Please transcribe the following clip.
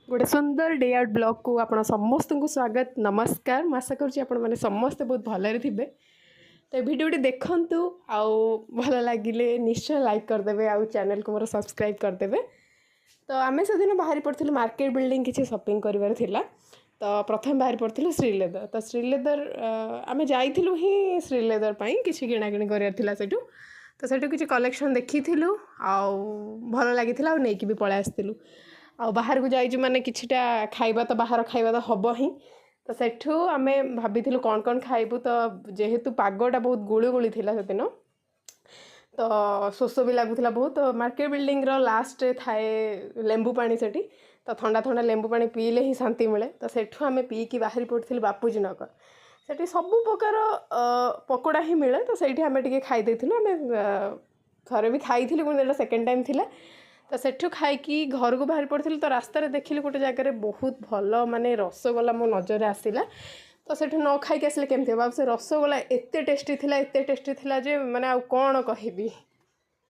ଗୋଟେ ସୁନ୍ଦର day out ବ୍ଲଗ୍କୁ ଆପଣ ସମସ୍ତଙ୍କୁ ସ୍ୱାଗତ। ନମସ୍କାର। ମୁଁ ଆଶା କରୁଛି ଆପଣମାନେ ସମସ୍ତେ ବହୁତ ଭଲରେ ଥିବେ। ତ ଏ ଭିଡ଼ିଓଟି ଦେଖନ୍ତୁ ଆଉ ଭଲ ଲାଗିଲେ ନିଶ୍ଚୟ ଲାଇକ୍ କରିଦେବେ ଆଉ ଚ୍ୟାନେଲକୁ ମୋର ସବସ୍କ୍ରାଇବ୍ କରିଦେବେ। ତ ଆମେ ସେଦିନ ବାହାରି ପଡ଼ିଥିଲୁ ମାର୍କେଟ ବିଲ୍ଡିଂ, କିଛି ସପିଂ କରିବାର ଥିଲା। ତ ପ୍ରଥମେ ବାହାରି ପଡ଼ିଥିଲୁ ଶ୍ରୀଲେଦର। ତ ଶ୍ରୀଲେଦର ଆମେ ଯାଇଥିଲୁ ହିଁ ଶ୍ରୀଲେଦର ପାଇଁ, କିଛି କିଣାକିଣି କରିବାର ଥିଲା ସେଠୁ। ତ ସେଠୁ କିଛି କଲେକ୍ସନ୍ ଦେଖିଥିଲୁ ଆଉ ଭଲ ଲାଗିଥିଲା ଆଉ ନେଇକି ବି ପଳେଇ ଆସିଥିଲୁ। ଆଉ ବାହାରକୁ ଯାଇଛୁ ମାନେ କିଛିଟା ଖାଇବା ତ, ବାହାର ଖାଇବା ତ ହେବ ହିଁ। ତ ସେଠୁ ଆମେ ଭାବିଥିଲୁ କ'ଣ କ'ଣ ଖାଇବୁ। ତ ଯେହେତୁ ପାଗଟା ବହୁତ ଗୁଳୁଗୁଳି ଥିଲା ସେଦିନ, ତ ଶୋଷ ବି ଲାଗୁଥିଲା ବହୁତ। ତ ମାର୍କେଟ ବିଲ୍ଡିଂର ଲାଷ୍ଟରେ ଥାଏ ଲେମ୍ବୁ ପାଣି ସେଠି, ତ ଥଣ୍ଡା ଥଣ୍ଡା ଲେମ୍ବୁ ପାଣି ପିଇଲେ ହିଁ ଶାନ୍ତି ମିଳେ। ତ ସେଠୁ ଆମେ ପିଇକି ବାହାରି ପଡ଼ିଥିଲୁ ବାପୁଜୀ ନଗର। ସେଠି ସବୁ ପ୍ରକାର ପକୋଡ଼ା ହିଁ ମିଳେ। ତ ସେଇଠି ଆମେ ଟିକେ ଖାଇ ଦେଇଥିଲୁ। ଆମେ ଥରେ ବି ଖାଇଥିଲୁ, କିନ୍ତୁ ଏଇଟା ସେକେଣ୍ଡ ଟାଇମ୍ ଥିଲା। ତ ସେଠୁ ଖାଇକି ଘରକୁ ବାହାରି ପଡ଼ିଥିଲୁ। ତ ରାସ୍ତାରେ ଦେଖିଲୁ ଗୋଟେ ଜାଗାରେ ବହୁତ ଭଲ ମାନେ ରସଗୋଲା ମୋ ନଜରରେ ଆସିଲା। ତ ସେଠୁ ନ ଖାଇକି ଆସିଲେ କେମିତି ହେବ? ଆଉ ସେ ରସଗୋଲା ଏତେ ଟେଷ୍ଟି ଥିଲା, ଏତେ ଟେଷ୍ଟି ଥିଲା ଯେ ମାନେ ଆଉ କ'ଣ କହିବି।